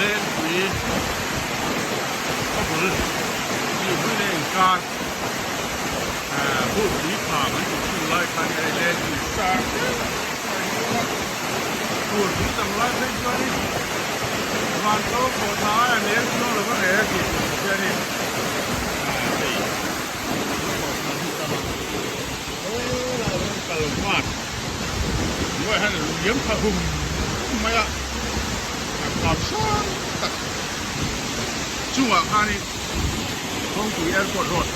Lengpui khawbul tihpui leh inkar bukpui kham an tih thin lai khan hei Lengpui sang deuh mai hi a awm a, furpui tam lai phei chuanin vanto pawh thla aia nel chuang lo va rel tih tur khawp hian hei hei helai hian kal vat hnuaiah hian a liam thla hum mai a a kham sang tak chungah khanin kawngpui airport road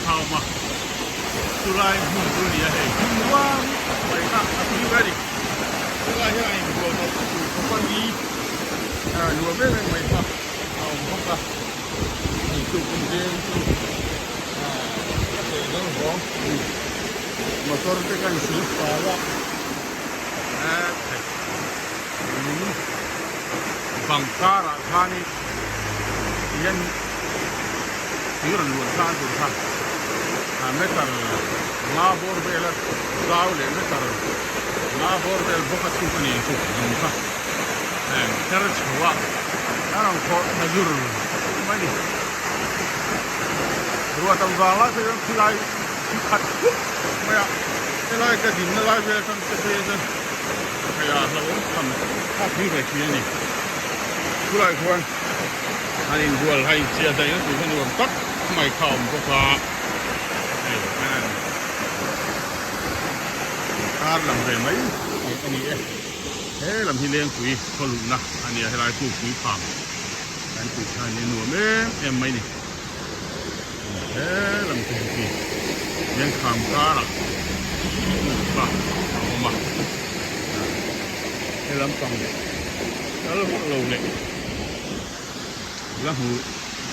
a awm a chulai hmun chu a ni a hei hmun ruam mai kha a tui ve a ni chulai hian a inbual tawh tur khawp a ni nuam em em mai kha a awm bawk a. Hei chu kum zing chu ka thei dawn vawng motor te ka insil fai a lung bang karah khanin hian tui rawn luan khan tur kha meter nga bawr vela zau leh meter nga bawr vel bawk a chhuk a ni ang chu lung kha. Heng kher chho a a rawn khawh thla zur mai ni. Ruah tam vang lai phei chuan khilai khi khat khup mai a, helai ka dinna lai vel atang te phei chuan hei ah hlauhawm tham thlak hi ve thin a ni. Chulai chuan an inbual a inchhiah daihna tur kha nuam tak mai kha a awm bawk a, hei kar lang ve mai a ni e. He lam hi Lengpui khaw luhna a ni a, helai Pukpui pham kan tih kha a ni a, nuam em em mai a ni. He lam chu heti Lengkham karah puk kha a awm a, he lampang kal vak lo leh la hmu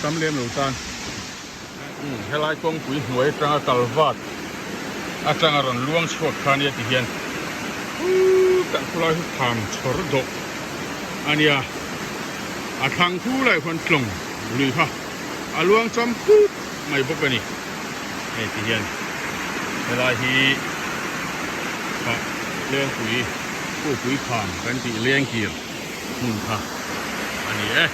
tam lem lo tan. Helai kawngpui hnuai atanga kal vat atanga rawn luang chhuak kha ania ti hian tah khulai hi kham chhawr dawh ania a thlang khulai khuan tlawng lui kha a luang cham put mai bawk ani hei ti hian helai hi ah lengpui pupui kham kan tih lengkir hmun kha ani e.